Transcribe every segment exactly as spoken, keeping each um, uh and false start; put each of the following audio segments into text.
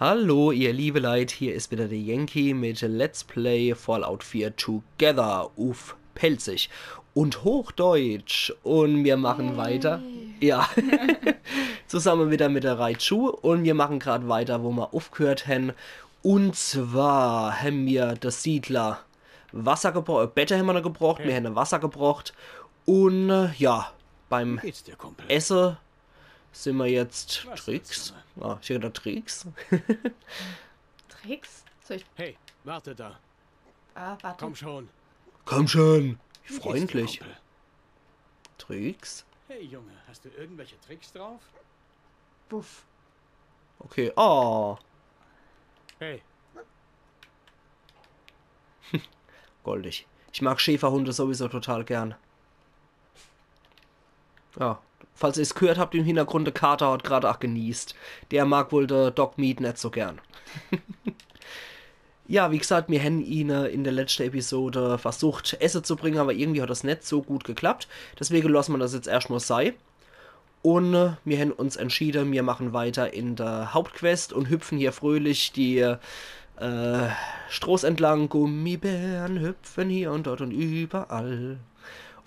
Hallo, ihr liebe Leit, hier is wieder der Yankee mit Let's Play Fallout vier Together uff Pälzisch und Hochdeutsch. Und mir machen weiter. Ja. Zusammen wieder mit der Raichu. Und mir machen grad weiter, wo mir uffgehört hän. Und zwar hän mir de Siedler Wasser gebrocht, äh, Bette hän mir noch gebrocht, mir hän Wasser gebrocht. Und äh, ja, beim Esse sin mir jetzt Tricks. Ah, ich hab gedacht Tricks. Tricks? Soll ich. Hey, warte da. Ah, warte. Komm schon. Komm schon. Wie geht's dir, Freundlich. Kumpel? Tricks. Hey Junge, hast du irgendwelche Tricks drauf? Wuff. Okay. Oh, Hey, goldig. Ich mag Schäferhunde sowieso total gern. Ja. Falls ihr's gehört habt im Hintergrund, der Kater hat grad ach genießt. Der mag wohl der Dogmeat net so gern. Ja, wie gesagt, mir hän ihn äh, in der letzten Episode versucht, Esse zu bringen, aber irgendwie hat das net so gut geklappt. Deswegen lassen mir das jetzt erstmal sei. Und äh, mir hän uns entschieden, mir machen weiter in der Hauptquest und hüpfen hier fröhlich die äh, Stroß entlang. Gummibären hüpfen hier und dort und überall.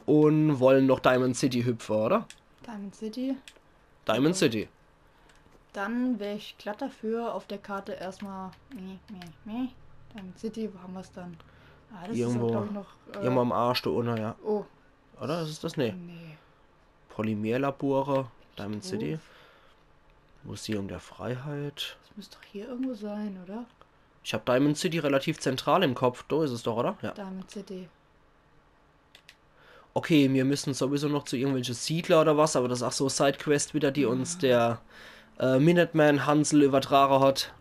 Und wollen noch Diamond City hüpfen, oder? Diamond City. Diamond City. Dann wär ich glatt dafür, auf der Karte erstmal. Meh, meh, meh. Diamond City, wo haben wir's dann? Ah, das Irgendwo. Ist, glaub ich, noch. Äh, Irgendwo am Arsch da unten, ja. Oh, Oder? Ist das? Nee. Nee. Polymerlabore, Diamond City. Uff. Museum der Freiheit. Das müsste doch hier irgendwo sein, oder? Ich hab Diamond City relativ zentral im Kopf. Da ist es doch, oder? Ja. Diamond City. Okay, mir müssen sowieso noch zu irgendwelche Siedler oder was, aber das ist ach so Sidequest wieder, die uns der äh, Minuteman Hansel übertragen hat.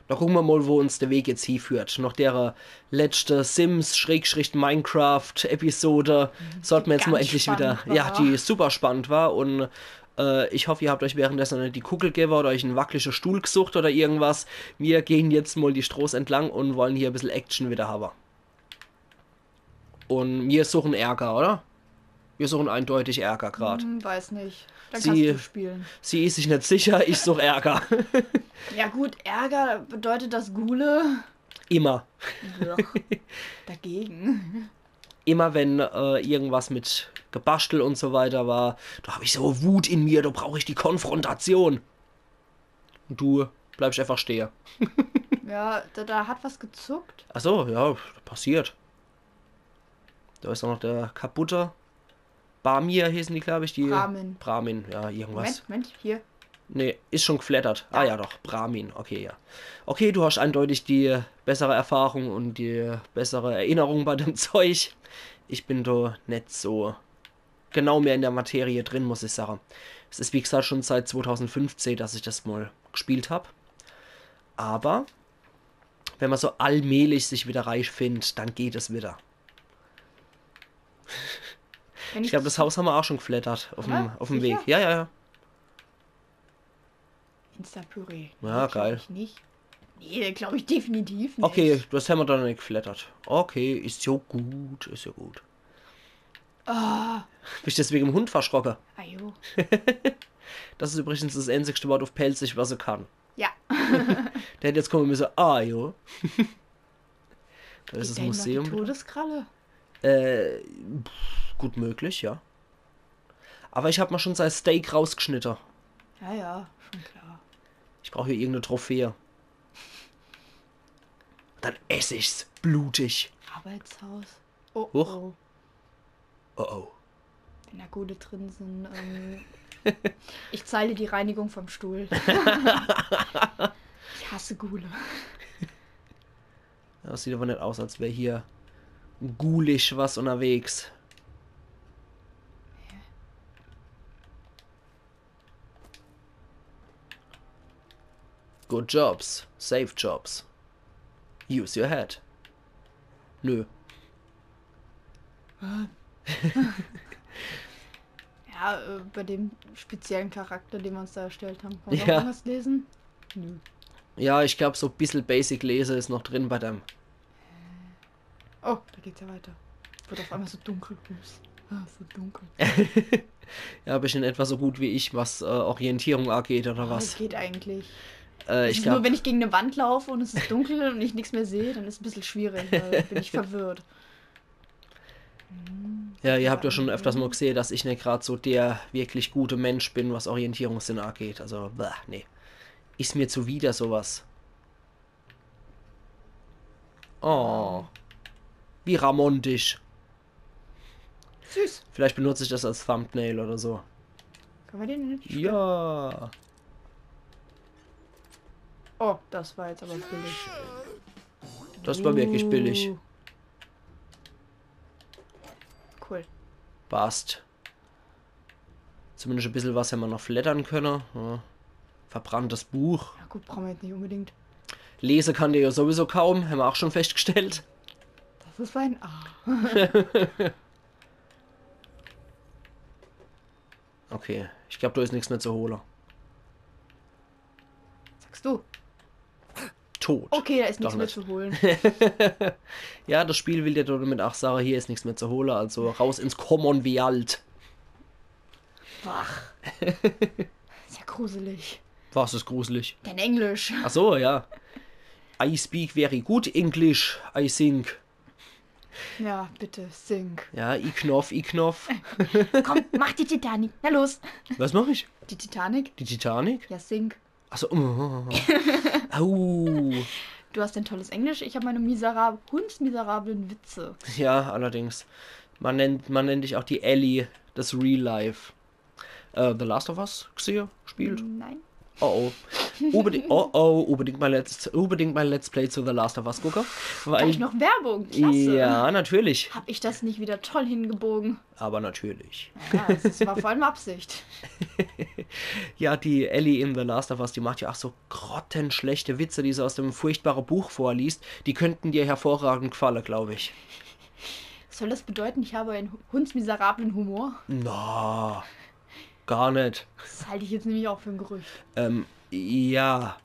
Da gucken wir mal, wo uns der Weg jetzt hinführt. Nach der äh, letzte Sims-Minecraft-Episode sollten wir jetzt mal Ganz endlich wieder, spannend war. Ja, die super spannend war und äh, ich hoffe, ihr habt euch währenddessen nicht die Kuckel gegeben oder euch einen wackeligen Stuhl gesucht oder irgendwas. Wir gehen jetzt mal die Stroß entlang und wollen hier ein bisschen Action wieder haben. Und wir suchen Ärger, oder? Wir suchen eindeutig Ärger grad. Hm, weiß nicht. Dann Sie- kannst du spielen. Sie ist sich nicht sicher, ich such Ärger. Ja gut, Ärger bedeutet das Ghule. Immer. Doch. Dagegen. Immer wenn äh, irgendwas mit Gebastel und so weiter war, da hab ich so Wut in mir, da brauch ich die Konfrontation. Und du bleibst einfach stehen. Ja, da, da hat was gezuckt. Ach so, ja, passiert. Da ist auch noch der kaputte. Bramir hießen die, glaube ich, die. Bramin. Bramin, ja, irgendwas. Moment, Moment, hier. Nee, ist schon geflattert. Ah ja, doch, Bramin, okay, ja. Okay, du hast eindeutig die bessere Erfahrung und die bessere Erinnerung bei dem Zeug. Ich bin da nicht so genau mehr in der Materie drin, muss ich sagen. Es ist, wie gesagt, schon seit zweitausendfünfzehn, dass ich das mal gespielt hab. Aber wenn man so allmählich sich wieder reinfindet, dann geht es wieder. Wenn Ich glaube, das Haus haben wir auch schon geflattert auf dem, Oder? auf dem Sicher? Weg. Ja, ja, ja. Insta-Püree. Ja, Nee, glaub geil. Ich nicht. Nee, glaube ich definitiv nicht. Okay, das haben wir dann nicht geflattert. Okay, ist ja gut, ist ja gut. Ah, Bist deswegen im Hund verschrocken. Ajo. Das ist übrigens das einzigste Wort auf Pälzisch, was er kann. Ja. Der hätte jetzt kommen müssen, ah, jo. Da ist das Geht der noch die Museum. Todeskralle? Äh, pff, gut möglich, ja. Aber ich habe mir schon sein Steak rausgeschnitten. Ja, ja, schon klar. Ich brauche hier irgendeine Trophäe. Dann esse ich's. Blutig. Arbeitshaus. Oh, Huch. Oh. Oh oh. Wenn da Ghule drin sind. Ähm, ich zahle die Reinigung vom Stuhl. Ich hasse Ghule. Das sieht aber nicht aus, als wäre hier ghoulisch was unterwegs. Good jobs. Safe jobs. Use your head. Nö. Ja, äh, bei dem speziellen Charakter, den wir uns da erstellt haben. Kann man Ja. noch irgendwas lesen? Nö. Ja, ich glaube, so ein bisschen Basic-Lese ist noch drin bei dem. Oh, da geht's ja weiter. Wird auf einmal so dunkel. Bums. Ah, so dunkel. Ja, bist in etwa so gut wie ich, was äh, Orientierung angeht, oder Ah, was? Das geht eigentlich. Äh, Es ich ist nur, glaube, wenn ich gegen eine Wand laufe und es ist dunkel und ich nichts mehr sehe, dann ist es ein bisschen schwierig. Da bin ich verwirrt. Ja, ihr habt ja schon öfters mal gesehen, dass ich nicht gerade so der wirklich gute Mensch bin, was Orientierungssinn angeht. Also, bah, nee. Ist mir zuwider sowas. Oh. Wie ramontisch. Süß. Vielleicht benutze ich das als Thumbnail oder so. Können wir den nicht? Ja. Oh, das war jetzt aber billig. Das war wirklich billig. Uh. Cool. Passt. Zumindest ein bisschen was hämmer noch fleddern können. Ja. Verbranntes Buch. Ja gut, brauchen wir jetzt nicht unbedingt. Lesen kann der ja sowieso kaum, hämmer auch schon festgestellt. Das ist ein A. Okay, ich glaube, da ist nichts mehr zu holen. Sagst du? Tot. Okay, da ist Doch nichts mehr nicht. Zu holen. Ja, das Spiel will dir damit auch sagen, hier ist nichts mehr zu holen, also raus ins Commonwealth. Ach. Ist ja gruselig. Was ist gruselig? Dein Englisch. Ach so, ja. I speak very good English, I think. Ja, bitte, sing. Ja, ich knoff, ich knoff. Komm, mach die Titanic. Na los. Was mache ich? Die Titanic? Die Titanic? Ja, sing. Achso, oh. Au. Du hast ein tolles Englisch, ich habe meine miserab hundsmiserablen Witze. Ja, allerdings. Man nennt, man nennt dich auch die Ellie des Real Life. Äh, The Last of Us gesehen, gespielt. Nein. Oh oh. Unbedingt, oh oh, unbedingt mal Let's, unbedingt mal Let's Play zu The Last of Us gucken. Weil, Gleich noch Werbung. Klasse. Ja, natürlich. Hab ich das nicht wieder toll hingebogen? Aber natürlich. Ja, das war voll in Absicht. Ja, die Ellie in The Last of Us, die macht ja auch so grottenschlechte Witze, die sie aus dem furchtbaren Buch vorliest. Die könnten dir hervorragend gefallen, glaube ich. Soll das bedeuten, ich habe einen hundsmiserablen Humor? Na, gar nicht. Das halte ich jetzt nämlich auch für ein Gerücht. Ähm, ja.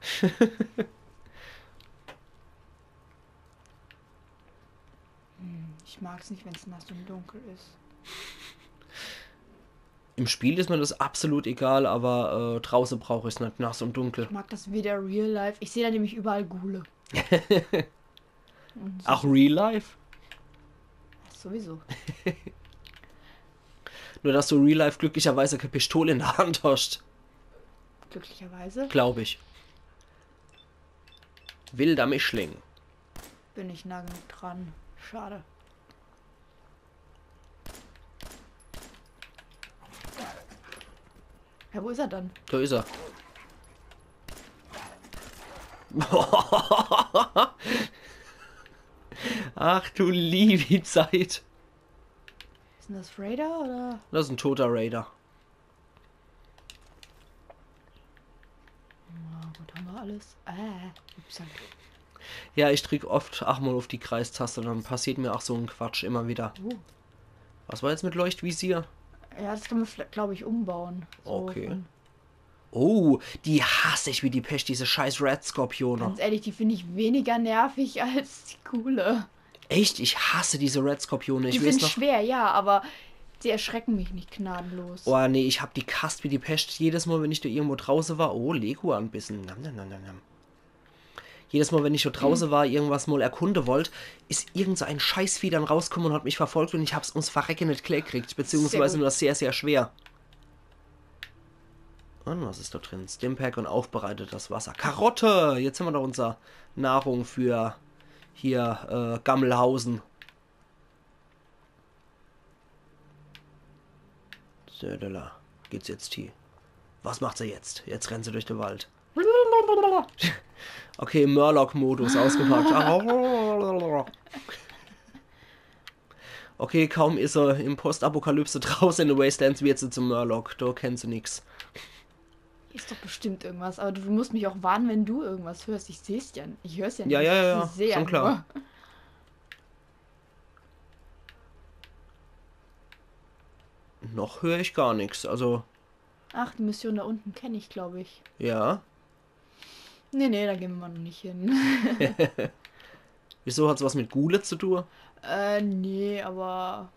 Ich mag's nicht, wenn's nass und dunkel ist. Im Spiel ist mir das absolut egal, aber äh, draußen brauche ich es nicht, nass und dunkel. Ich mag das weder Real Life. Ich sehe da nämlich überall Ghule. Und Auch Real Life? Das sowieso. Nur, dass du Real Life glücklicherweise keine Pistole in der Hand hast. Glücklicherweise Glaube ich. Wilder Mischling. bin ich nah genug dran. Schade. Ja, wo ist er dann? Da ist er. Ach du liebe Zeit. Ist denn das Raider oder? Das ist ein toter Raider. Ja, gut, haben wir alles. Äh, ups, halt. Ja, ich drück oft auch mal auf die Kreistaste, dann passiert mir auch so ein Quatsch immer wieder. Oh. Was war jetzt mit Leuchtvisier? Ja, das kann man, glaube ich, umbauen. So Okay. von- Oh, die hasse ich wie die Pest, diese scheiß Red Skorpione. Ganz ehrlich, die finde ich weniger nervig als die Ghule. Echt? Ich hasse diese Red Skorpione. Ich Die weiß sind noch. Schwer, ja, aber sie erschrecken mich nicht gnadenlos. Oh nee, ich hab die gehasst wie die Pest. Jedes Mal, wenn ich da irgendwo draußen war, oh, Lego anbissen. Nam, nam, nam, nam, nam. Jedes Mal, wenn ich da draußen war, irgendwas mal erkunden wollt, ist irgend so ein Scheißvieh dann rausgekommen und hat mich verfolgt und ich hab's ums Verrecken nicht klar gekriegt, beziehungsweise Sehr gut. Nur sehr, sehr schwer. Und was ist da drin? Stimpack und aufbereitetes Wasser. Karotte! Jetzt haben wir doch unsere Nahrung für hier äh, Gammelhausen. Södela. Geht's jetzt hier? Was macht sie jetzt? Jetzt rennt sie durch den Wald. Okay, Murloc-Modus ausgepackt. Okay, kaum ist er im Postapokalypse draußen in den Wastelands, wird sie zum Murloc. Da kennt sie nix. Ist doch bestimmt irgendwas, aber du musst mich auch warnen, wenn du irgendwas hörst. Ich seh's ja nicht. Ich hör's ja nicht. Ja, ja, ja, Ich seh schon klar. Nur. Noch höre ich gar nichts. Also, Ach, die Mission da unten kenne ich, glaube ich. Ja. Nee, nee, da gehen wir mal noch nicht hin. Wieso, hat's was mit Ghule zu tun? Äh, nee, aber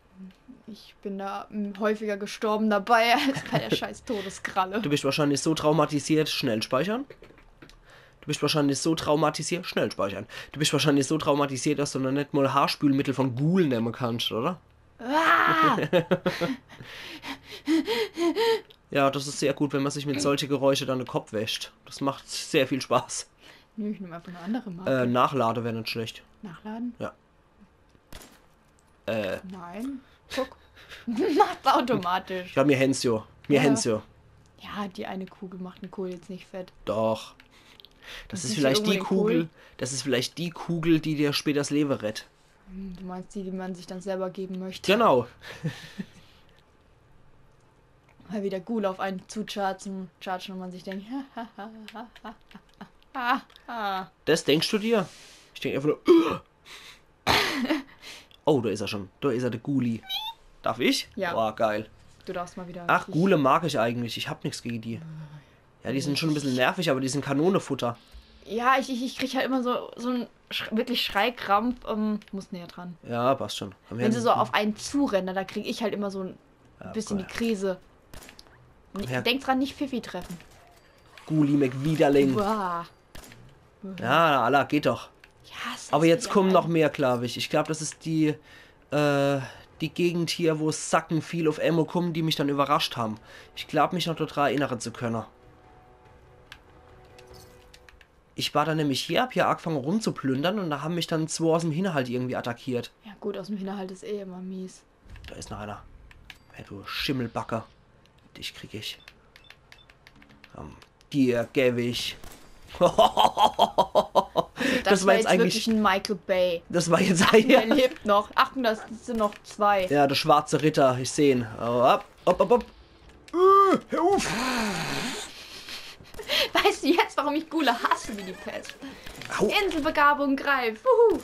Ich bin da, mm, häufiger gestorben dabei als bei der scheiß Todeskralle. Du bist wahrscheinlich so traumatisiert, schnell speichern. Du bist wahrscheinlich so traumatisiert, schnell speichern. Du bist wahrscheinlich so traumatisiert, dass du noch net mal Haarspülmittel von Ghoul nehmen kannst, oder? Ah! Ja, das ist sehr gut, wenn man sich mit solche Geräusche dann den Kopf wäscht. Das macht sehr viel Spaß. Nö, ich nehme einfach eine andere Marke. Äh, Nachlade wäre nicht schlecht. Nachladen? Äh, Nein. Guck. Macht's automatisch. Ja, mir hän's jo. Mir Ja. hän's jo. Ja, die eine Kugel macht den Kohl jetzt nicht fett. Doch. Das ist Ist vielleicht irgendwo die der Kugel. Kohl? Das ist vielleicht die Kugel, die dir später das Leben rettet. Hm, du meinst die, die man sich dann selber geben möchte. Genau. Mal wieder Ghoul auf einen zuchargen, chargen und man sich denkt, ha, ha, ha, ha, ha, ha, ha. Das denkst du dir? Ich denk einfach nur. Oh, da ist er schon. Da ist er, der Ghoulie. Darf ich? Ja. Boah, geil. Du darfst mal wieder. Ach, richtig- Ghule mag ich eigentlich. Ich hab nichts gegen die. Ja, die sind schon ein bisschen nervig, aber die sind Kanonefutter. Ja, ich, ich, ich krieg halt immer so, so einen Sch wirklich Schreikrampf. Ähm, muss näher dran. Ja, passt schon. Komm her. Wenn sie so auf einen zurennen, da krieg ich halt immer so ein Ja, bisschen die komm Krise. N- Ja. Denk dran, nicht Fifi treffen. Ghoulie McWiderling. Boah. Ja, alla, geht doch. Ja, es Aber ist jetzt wieder kommen ein- noch mehr, glaube ich. Ich glaube, das ist die, äh, die Gegend hier, wo Sacken viel auf einmal kommen, die mich dann überrascht haben. Ich glaube, mich noch daran erinnern zu können. Ich war dann nämlich hier, hab hier angefangen rumzuplündern und da haben mich dann zwei aus dem Hinterhalt irgendwie attackiert. Ja gut, aus dem Hinterhalt ist eh immer mies. Da ist noch einer. Hey, du Schimmelbacke. Dich krieg ich. Komm, dir geb ich. Das, Das war war jetzt jetzt eigentlich. Wirklich ein Michael Bay. Das war jetzt. Er lebt noch. Achtung, das sind noch zwei. Ja, der schwarze Ritter, ich seh ihn. Oh, ab, hopp, hopp, hopp. Äh, hör auf! Weißt du jetzt, warum ich Ghule hasse wie die Pest? Au. Inselbegabung greift. Wuhu.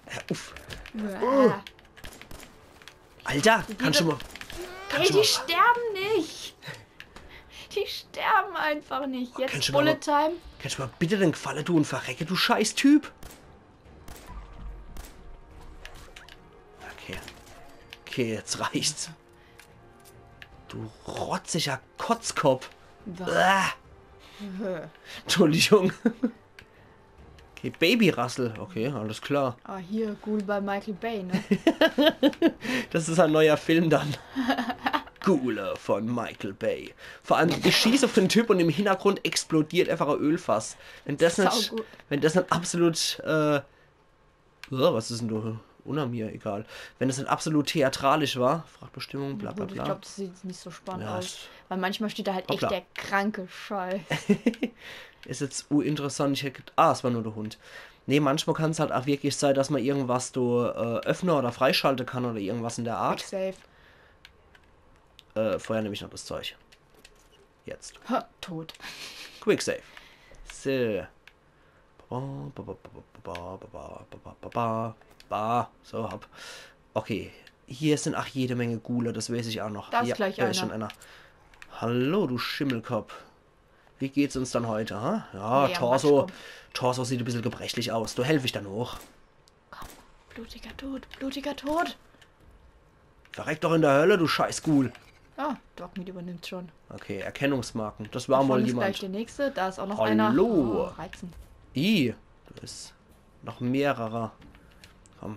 Hör auf. Ja. Alter, kannst du mal. Hey, die sterben nicht. Die sterben einfach nicht. Kannst Jetzt du mal- Bullet Time. Kannst du mal bitte den Gefallen tun und verrecke, du Scheißtyp? Okay. Okay, jetzt reicht's. Du rotziger Kotzkopf. Wah. Ah, Entschuldigung. Okay, Baby Russell. Okay, alles klar. Ah, hier, Ghoul bei Michael Bay, ne? Das ist ein neuer Film dann. Ghule von Michael Bay. Vor allem, ich schieße auf den Typ und im Hintergrund explodiert einfach ein Ölfass. Wenn das nicht, Saugut. Wenn das nicht absolut, äh, ja, was ist denn da unter mir? Egal. Wenn das nicht absolut theatralisch war, Frachtbestimmung, bla bla Gut, ich bla. glaube, das sieht nicht so spannend Ja, aus. es- Weil manchmal steht da halt Hoppla. echt der kranke Scheiß. Ist jetzt uninteressant. Ich hätte, ah, es war nur der Hund. Nee, manchmal kann es halt auch wirklich sein, dass man irgendwas do, äh, öffnen oder freischalten kann oder irgendwas in der Art. Safe. Äh, vorher nehme ich noch das Zeug. Jetzt. Ha, tot. Quick Save. So. Ba, ba, ba, ba. So, hopp. Okay. Hier sind auch jede Menge Ghule, das weiß ich auch noch. Da ist Ja, gleich da ist einer. Schon einer. Hallo, du Schimmelkopf. Wie geht's uns dann heute, ha? Ja, Ja, Torso. Matschkopf. Torso sieht ein bisschen gebrechlich aus. Du helf ich dann hoch. Komm, blutiger Tod, blutiger Tod. Verreck doch in der Hölle, du Scheißghoul. Ah, Dogmeat übernimmt schon. Okay, Erkennungsmarken. Das war Vorne mal ist jemand. Gleich der nächste, da ist auch noch Hallo. einer. Oh, Reizen. Ih, da ist noch mehrere. Komm.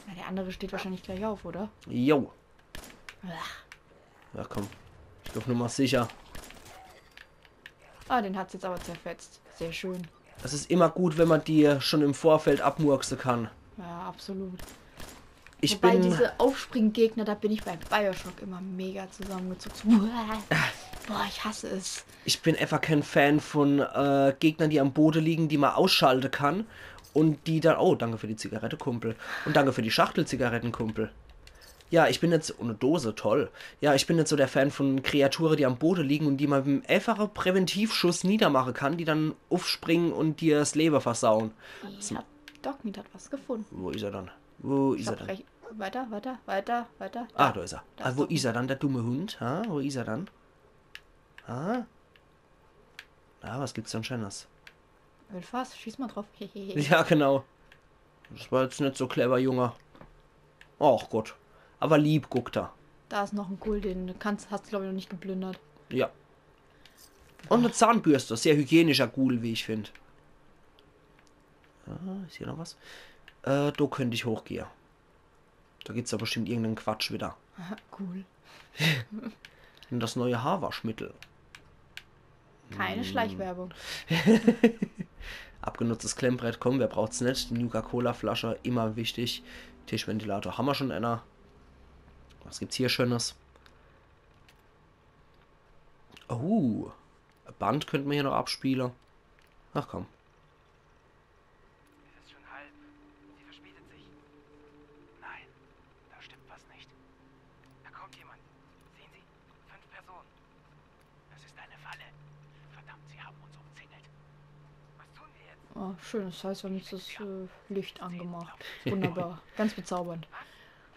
Na, der andere steht wahrscheinlich gleich auf, oder? Jo. Ach. Ja, komm. Ich glaub nur mal sicher. Ah, den hat's jetzt aber zerfetzt. Sehr schön. Es ist immer gut, wenn man die schon im Vorfeld abmurksen kann. Ja, absolut. Ich Wobei bin. Diese Aufspringgegner, da bin ich bei Bioshock immer mega zusammengezuckt. So, uah. Boah, ich hasse es. Ich bin einfach kein Fan von äh, Gegnern, die am Boden liegen, die man ausschalten kann. Und die dann. Oh, danke für die Zigarette, Kumpel. Und danke für die Schachtel Zigaretten, Kumpel. Ja, ich bin jetzt. Und eine Dose, toll. Ja, ich bin jetzt so der Fan von Kreaturen, die am Boden liegen und die man mit einem einfachen Präventivschuss niedermachen kann, die dann aufspringen und dir das Leben versauen. Ja, Dogmeat hat was gefunden. Wo ist er dann? Wo Ich ist er hab dann? Recht. Weiter, weiter, weiter, weiter. Ah, da ist er. Da Ah, ist wo doch ist er dann, der dumme Hund? Ha? Wo ist er dann? Ah? Na, was gibt's denn Schönes? Ölfass, schieß mal drauf. Hehehe. Ja, genau. Das war jetzt nicht so clever, Junge. Ach Gott. Awwer lieb guckt er. Da is noch en Ghoul, den kannst, hast du, glaub ich, noch net geplündert. Ja. Un e Zahnbürste, sehr hygienischer Ghoul, wie ich find. Ah, is hier noch was? Äh, do könnt ich hochgehe. Do gibt's jo bestimmt irgend en Quatsch widder. Aha, cool. Un das neue Haarwaschmittel. Keine Schleichwerbung. Abgenutztes Klemmbrett, komm, wer braucht's net? Die Nuka-Cola-Flasche, immer wichtig. Tischventilator hammer schon ener. Was gibt's hier Schönes? Oh, e Band könnt mer hier noch abspiele. Ach komm. Es ist schon halb. Sie verspätet sich. Nein, da stimmt was nicht. Da kommt jemand. Sehen Sie? Fünf Personen. Das ist eine Falle. Verdammt, sie haben uns umzingelt. Was tun wir jetzt? Oh, schön, das heißt, wir haben jetzt das äh, Licht angemacht. Wunderbar, ganz bezaubernd.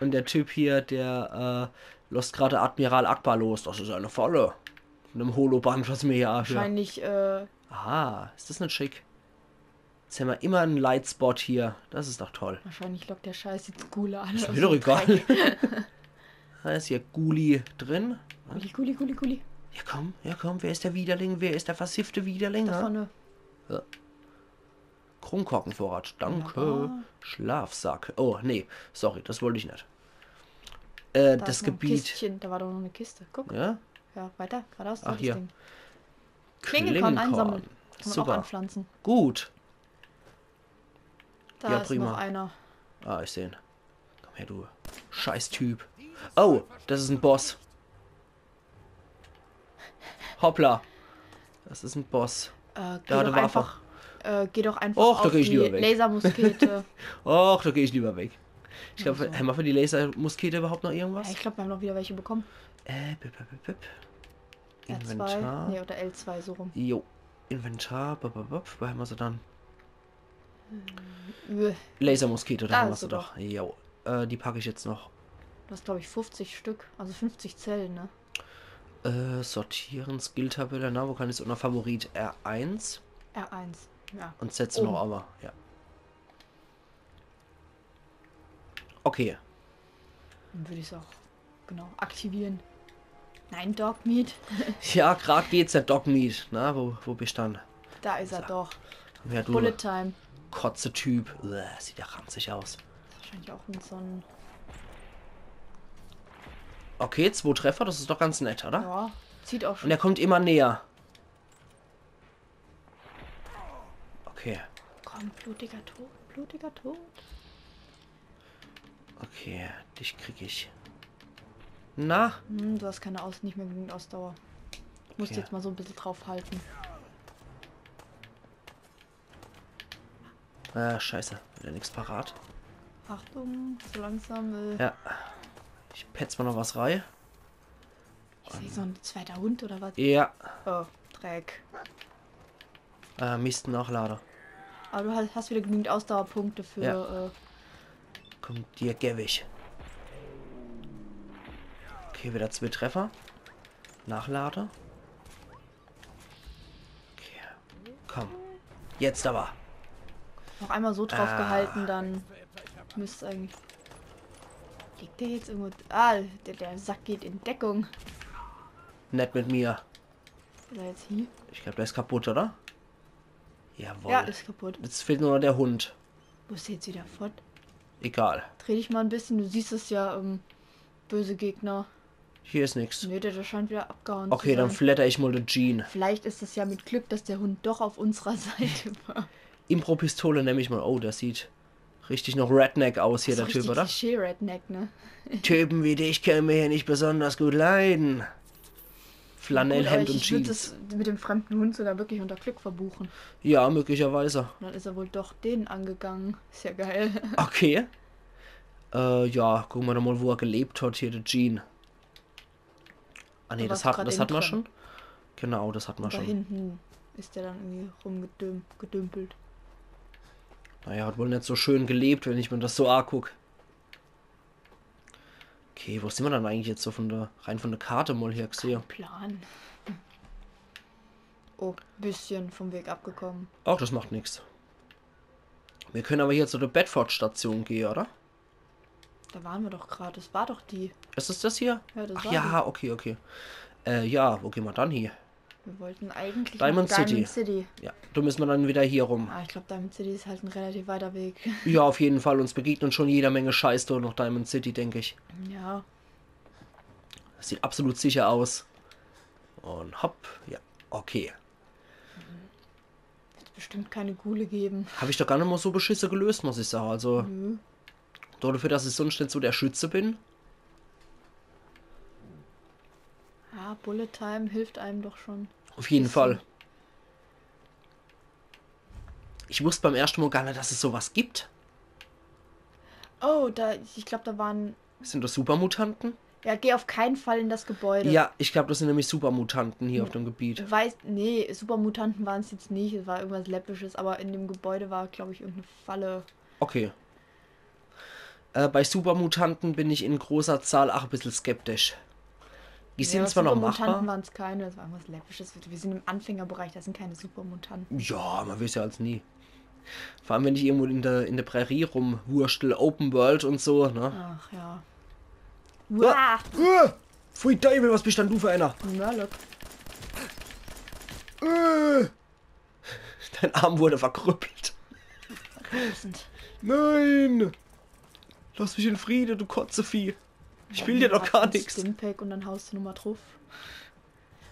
Un der Typ hier, der äh, losst grad Admiral Ackbar los. Das is e Falle. In em Holoband, was mer hier anhört. Wahrscheinlich, äh, Aha, is das net schick? Jetzt hammer immer en Lightspot hier. Das is doch toll. Wahrscheinlich lockt der Scheiß jetzt Ghule an. Is mir doch egal. Do is hier Ghuli drin. Gulli, Gulli, Gulli, Gulli. Ja komm, ja komm, wer is der Widerling? Wer is der versiffte Widerling? Da Hä? vorne. Kronkorkenvorrat, danke. Wunderbar. Schlafsack. Oh, nee, sorry, das wollt ich net. Äh, Da das ist noch ein Gebiet. Kistchen. Da war doch noch eine Kiste. Guck. Ja? Ja, weiter. Geradeaus. Ach, Das hier. Ding. Klingelkorn einsammeln. Kann man auch Super. Anpflanzen. Gut. Da Ja, ist prima. Noch einer. Ah, ich seh en. Komm her, du Scheißtyp. Oh, das is en Boss. Hoppla. Das is en Boss. Äh, geh Da hat doch er einfach, Waffe. äh, geh doch einfach Och, da auf geh ich die lieber weg. Lasermuskete. Och, da geh ich lieber weg. Ich glaub, Also. Hammer für die Lasermuskete überhaupt noch irgendwas? Ja, ich glaube, wir haben noch wieder welche bekommen. Äh, bip, bip, bip, bip. R zwei. Inventar. Nee, oder L zwei, so rum. Jo. Inventar, bap, bap, bap. Wo hammer se dann? Äh, Lasermuskete, da Da hammer ist se sie doch. Jo. Äh, die pack ich jetzt noch. Du hast, glaube ich, fünfzig Stück. Also fünfzig Zellen, ne? Äh, sortieren, Skill-Tabelle, na, wo kann ich's unter Favorit? R eins. R eins. Ja. Und setze Oh. noch aber, ja. Okay. Dann würde ich es auch, genau, aktivieren. Nein, Dogmeat. Ja, grad geht's ja, Dogmeat. Na, wo, wo bist du dann? Da ist er doch. Ja, du Bullet Time. Kotze-Typ. Uah, sieht ja ranzig aus. Wahrscheinlich auch mit so einem. Okay, zwei Treffer, das ist doch ganz nett, oder? Ja, zieht auch Und schon. er kommt immer näher. Okay, Komm, blutiger Tod, blutiger Tod. okay, dich krieg ich. Na? Hm, du hast keine Aus nicht mehr genügend Ausdauer. Musst Okay. Jetzt mal so ein bisschen draufhalten. Äh, scheiße, wieder nix parat. Achtung, so langsam. Äh, Ja. Ich petz mal noch was rein. Ist hier so ein zweiter Hund oder was? Ja. Oh, Dreck. Äh, Mist, nachlade. Aber du hast, hast wieder genügend Ausdauerpunkte für. Ja. Äh, Komm, dir geb ich. Okay, wieder zwei Treffer. Nachlade. Okay. Komm. Jetzt aber. Noch einmal so drauf Ah. Gehalten, dann müsste eigentlich. Liegt der jetzt irgendwo? Ah, der, der Sack geht in Deckung. Nett mit mir. Ist er jetzt hier? Ich glaub, der ist kaputt, oder? Jawohl. Ja, ist kaputt. Jetzt fehlt nur noch der Hund. Wo ist der jetzt wieder fort? Egal. Dreh dich mal ein bisschen, du siehst es ja, ähm, böse Gegner. Hier ist nix. Nee, der, der scheint wieder abgehauen Okay, zu dann sein. flatter ich mal den Gene. Vielleicht ist es ja mit Glück, dass der Hund doch auf unserer Seite war. Impro-Pistole nehme ich mal. Oh, der sieht richtig noch Redneck aus hier, Das der ist Typ, richtig oder? Klischee-Redneck, ne? Typen wie dich können wir hier nicht besonders gut leiden. Gut, aber Flanellhemd ich, und ich würde Jeans. Das mit dem fremden Hund sogar wirklich unter Glück verbuchen. Ja, möglicherweise. Und dann ist er wohl doch den angegangen. Ist ja geil. Okay. Äh, ja, gucken wir doch mal, wo er gelebt hat, hier, der Gene. Ah, nee, Da das war's hat, grad das innen hat man drin. Schon. Genau, das hat man Da schon. Hinten ist der dann irgendwie rumgedümpelt. Naja, hat wohl nicht so schön gelebt, wenn ich mir das so anguck. Okay, wo sind wir dann eigentlich jetzt so von der, rein von der Karte mal her gesehen? Plan. Oh, bisschen vom Weg abgekommen. Ach, das macht nix. Wir können aber hier zu der Bedford-Station gehen, oder? Da waren wir doch gerade. Das war doch die. Ist es das hier? Ja, das Ach war ja, okay, okay. Äh, ja, wo gehen wir dann hier? Wir wollten eigentlich Diamond nach Diamond City. City. Ja, da müssen wir dann wieder hier rum. Ah, ich glaube, Diamond City ist halt ein relativ weiter Weg. Ja, auf jeden Fall. Uns begegnet schon jeder Menge Scheiß dort noch Diamond City, denke ich. Ja. Das sieht absolut sicher aus. Und hopp, ja, okay. Wird bestimmt keine Ghule geben. Habe ich doch gar nicht mal so beschisse gelöst, muss ich sagen. Also, Nö. dafür, dass ich sonst nicht so der Schütze bin. Ja, Bullet Time hilft einem doch schon. Auf jeden Bisschen. Fall. Ich wusste beim ersten Mal gar nicht, dass es sowas gibt. Oh, da, ich glaube, da waren. Sind das Supermutanten? Ja, geh auf keinen Fall in das Gebäude. Ja, ich glaube, das sind nämlich Supermutanten hier auf dem Gebiet. Weiß, nee, Supermutanten waren es jetzt nicht, es war irgendwas Läppisches, aber in dem Gebäude war, glaube ich, irgendeine Falle. Okay. Äh, bei Supermutanten bin ich in großer Zahl auch ein bisschen skeptisch. Die sind Ja, zwar noch Supermutanten machbar. Waren es keine, das war irgendwas Läppisches. Wir sind im Anfängerbereich, da sind keine Supermutanten. Ja, man weiß ja als nie. Vor allem, wenn ich irgendwo in der, in der Prärie rumwurschtel, Open World und so, ne? Ach ja. Uah! Uah! Äh, pfui Teufel, was bist denn du für einer? Murloc. Äh, dein Arm wurde verkrüppelt. Tausend. Nein! Lass mich in Friede, du Kotzevieh. Ich will dir doch gar Hast ein nichts. Stimpack und dann haust du nochmal drauf.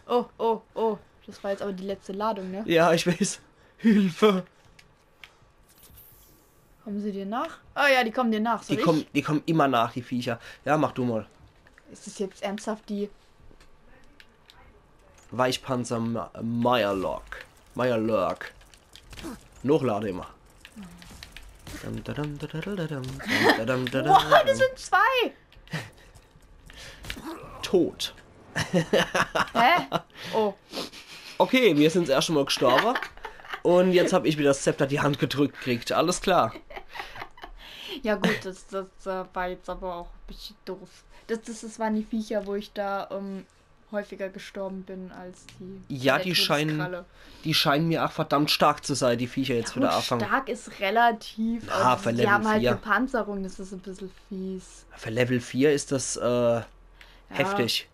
Oh, oh, oh. Das war jetzt aber die letzte Ladung, ne? Ja, ich weiß. Hilfe. Kommen sie dir nach? Ah ja, die kommen dir nach. Soll Die ich? kommen, die kommen immer nach, die Viecher. Ja, mach du mal. Ist das jetzt ernsthaft die? Weichpanzer Ma- Mirelurk. Mirelurk. Hochlade immer. Dam, dadam, dadadadam, dam, dadam, dadam. Boah, das sind zwei! Tot. Hä? Oh. Okay, wir sind das erste Mal gestorben. Und jetzt habe ich wieder das Zepter die Hand gedrückt gekriegt. Alles klar. Ja gut, das, das äh, war jetzt aber auch ein bisschen doof. Das, das, das waren die Viecher, wo ich da ähm, häufiger gestorben bin als die. Ja, der die scheinen- Todeskralle. Die scheinen mir auch verdammt stark zu sein, die Viecher jetzt wieder Gut, anfangen. Stark ist relativ. Na, Also, für die Level haben halt vier. Eine Panzerung, das ist ein bisschen fies. Für Level vier ist das äh, heftig.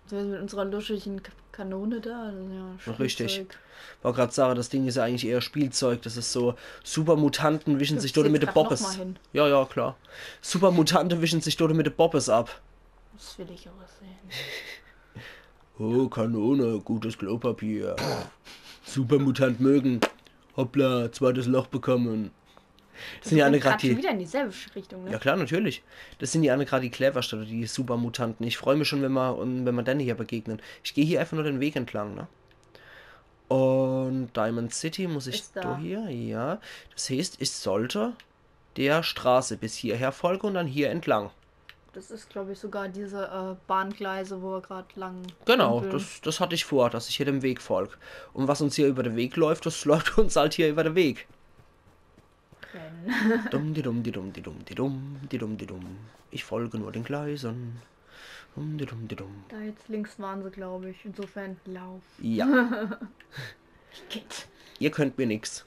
Zumindest mit unserer luschigen K Kanone da. Also, ja, Richtig. Spielzeug. Wollte gerade sagen, das Ding ist ja eigentlich eher Spielzeug. Das ist so, Supermutanten wischen sich Gibt's dort mit jetzt der grad Bobbes. Noch mal hin. Ja, ja, klar. Supermutanten wischen sich dort mit der Bobbes ab. Das will ich aber sehen. Oh, Kanone, gutes Klopapier. Supermutant mögen. Hoppla, zweites Loch bekommen. Das sind ja alle Grad gerade schon die. Wieder in dieselbe Richtung, ne? Ja klar, natürlich. Das sind ja alle gerade die cleversten, die Supermutanten. Ich freue mich schon, wenn wir, und wenn wir denen hier begegnen. Ich gehe hier einfach nur den Weg entlang, ne? Und Diamond City muss ich Ist da. Da hier, ja. Das heißt, ich sollte der Straße bis hierher folgen und dann hier entlang. Das ist, glaube ich, sogar diese äh, Bahngleise, wo wir gerade lang. Genau, dümpeln. das, das hatte ich vor, dass ich hier dem Weg folge. Und was uns hier über den Weg läuft, das läuft uns halt hier über den Weg. Rennen. Dumm, di dumm, di dumm, di dumm, di dumm, di dumm, di dumm. Ich folge nur den Gleisen. Dumm, di dumm, di dumm. Da jetzt links waren sie, glaube ich. Insofern lauf. Ja, Geht. Ihr könnt mir nix.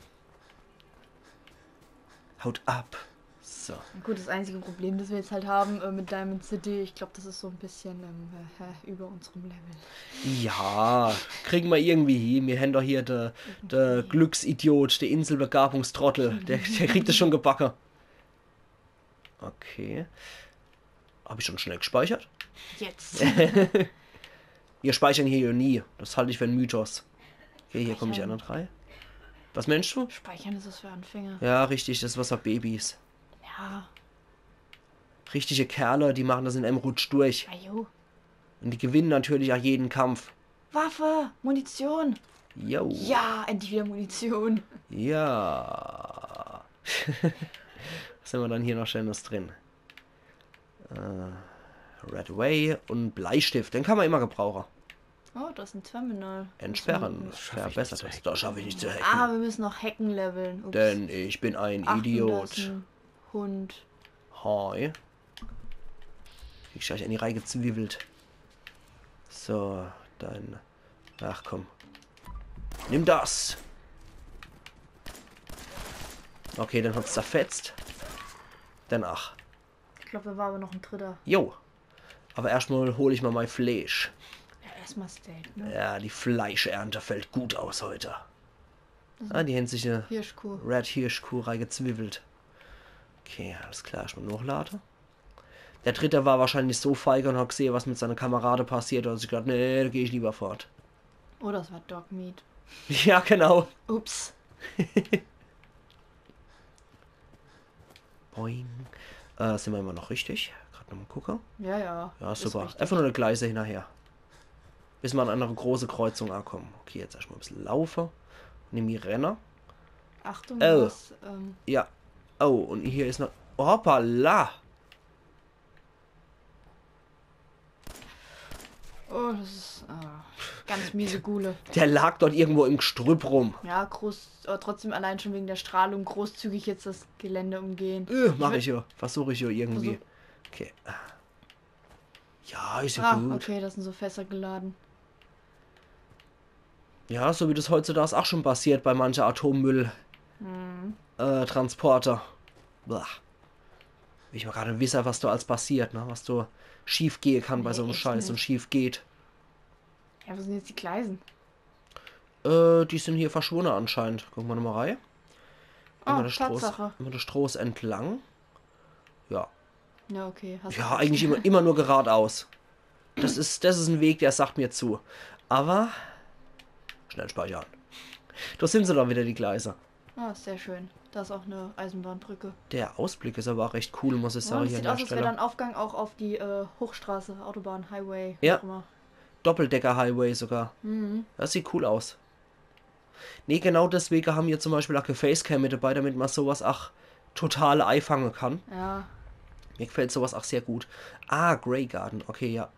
Haut ab. So. Gut, das einzige Problem, das wir jetzt halt haben äh, mit Diamond City, ich glaube, das ist so ein bisschen ähm, äh, äh, über unserem Level. Ja, kriegen wir irgendwie hin. Wir haben doch hier der, der Glücksidiot, der Inselbegabungstrottel. Der, der kriegt das schon gebacke. Okay. Habe ich schon schnell gespeichert? Jetzt. Wir speichern hier ja nie. Das halte ich für einen Mythos. Okay, hier komme ich an Speichern. Nicht rein. Was meinst du? Speichern ist was für Anfänger. Ja, richtig, das ist was für Babys. Ja. Richtige Kerle, die machen das in einem Rutsch durch. Ajo. Und die gewinnen natürlich auch jeden Kampf. Waffe, Munition. Yo. Ja, endlich wieder Munition. Ja. Was haben wir dann hier noch Schönes drin? Äh, Red Way und Bleistift. Den kann man immer gebrauchen. Oh, das ist ein Terminal. Entsperren. Das ist Verbessert das. Das schaffe ich nicht zu hacken. Ah, wir müssen noch Hacken leveln. Ups. Denn ich bin ein Achtung, da ist Idiot. Ein Hund. Hi. Ich gleich in die Reihe gezwiebelt. So, dann. Ach komm. Nimm das! Okay, dann hat's zerfetzt. Danach. glaab, do war awwer noch en dritter. Jo. Awwer erschtmol hol ich mol mei Fleesch. Ja, erschtmol Steak, ne? Ja, die Fleischernte fällt gut aus heut. Ah, die hänn sich e Hirschkuh. Red Hirschkuh reigezwiwwelt. Okay, alles klar, erschtmol nochlade. Der dritte war wahrscheinlich so feige un hat gsehe, was mit seine Kamerade passiert, un hat sich gedacht, nee, do geh ich liewer fort. Oder es war Dogmeat. Ja, genau. Ups. Boing. Äh, sin mer immer noch richtig? Grad nochmol gucke. Ja, ja. Ja, Is super. richtig. Einfach nur die Gleise hinnerher. Bis mer an e große Kreuzung ankumme. Okay, jetzt erschtmol e bissel laufe. Nimm die Renner. Achtung, Oh. Was. Ähm, Ja. Oh, un hier is noch. Hoppala! Oh, das is ah, ganz miese Gule. Der lag dort irgendwo im Gestrüpp rum. Ja, groß, aber trotzdem allein schon wegen der Strahlung großzügig jetzt das Gelände umgehen. Äh, mach ich ja. Versuch ich ja irgendwie. Okay. Ja, is ja Ah, gut. Okay, da sind so Fässer geladen. Ja, so wie das heutzutage auch schon passiert bei mancher Atommüll-Transporter. Blah. Ich mag gerade wissen, was da alles passiert, ne? Was da schief gehen kann bei Nee, so einem echt Scheiß nicht. Und schief geht. Ja, wo sind jetzt die Gleisen? Äh, die sind hier verschwunden anscheinend. Gucken wir nochmal rein. Ah, Immer der Stroß, Tatsache. immer der Stroß entlang. Ja. Ja, okay. Hast Ja, eigentlich immer, immer nur geradeaus. Das ist, das ist ein Weg, der sagt mir zu. Aber schnell speichern. Da sind sie doch wieder, die Gleise. Ah, sehr schön. Da ist auch eine Eisenbahnbrücke. Der Ausblick ist aber auch recht cool, muss ich Ja, sagen, das hier sieht an aus, der als wäre Stelle. Dann Aufgang auch auf die äh, Hochstraße, Autobahn, Highway, Ja. Wie auch immer. Doppeldecker-Highway sogar. Mhm. Das sieht cool aus. Nee, genau deswegen haben wir zum Beispiel auch eine Facecam mit dabei, damit man sowas auch total einfangen kann. Ja. Mir gefällt sowas auch sehr gut. Ah, Grey Garden. Okay, ja.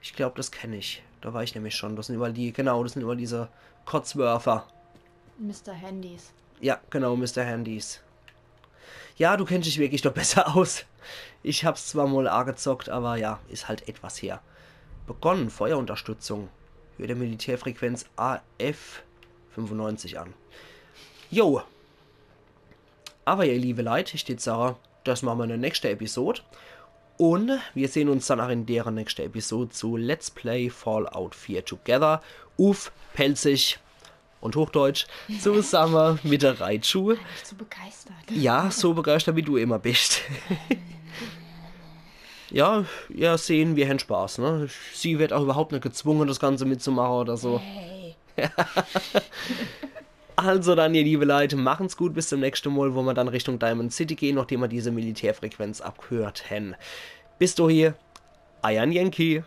Ich glaube, das kenne ich. Da war ich nämlich schon. Das sind überall die, genau, das sind überall diese Cotsworther. Mister Handys. Ja, genau, Mister Handys. Ja, du kennst dich wirklich doch besser aus. Ich habe es zwar mal angezockt, aber ja, ist halt etwas her. Begonnen, Feuerunterstützung. Höhe der Militärfrequenz A F fünfundneunzig an. Jo. Aber ihr liebe Leute, ich würde sagen, das machen wir in der nächsten Episode. Und wir sehen uns dann auch in deren nächsten Episode zu Let's Play Fallout vier Together. Uff, Pälzisch und Hochdeutsch. Zusammen mit der Raichu. Nicht so begeistert. Ja, so begeistert, wie du immer bist. Ja, ja, sehen, wir haben Spaß, ne? Sie wird auch überhaupt nicht gezwungen, das Ganze mitzumachen oder so. Hey. Also dann, ihr liebe Leute, machen's gut, bis zum nächsten Mal, wo wir dann Richtung Diamond City gehen, nachdem wir diese Militärfrequenz abgehört haben. Bis dahin, euer Yankee.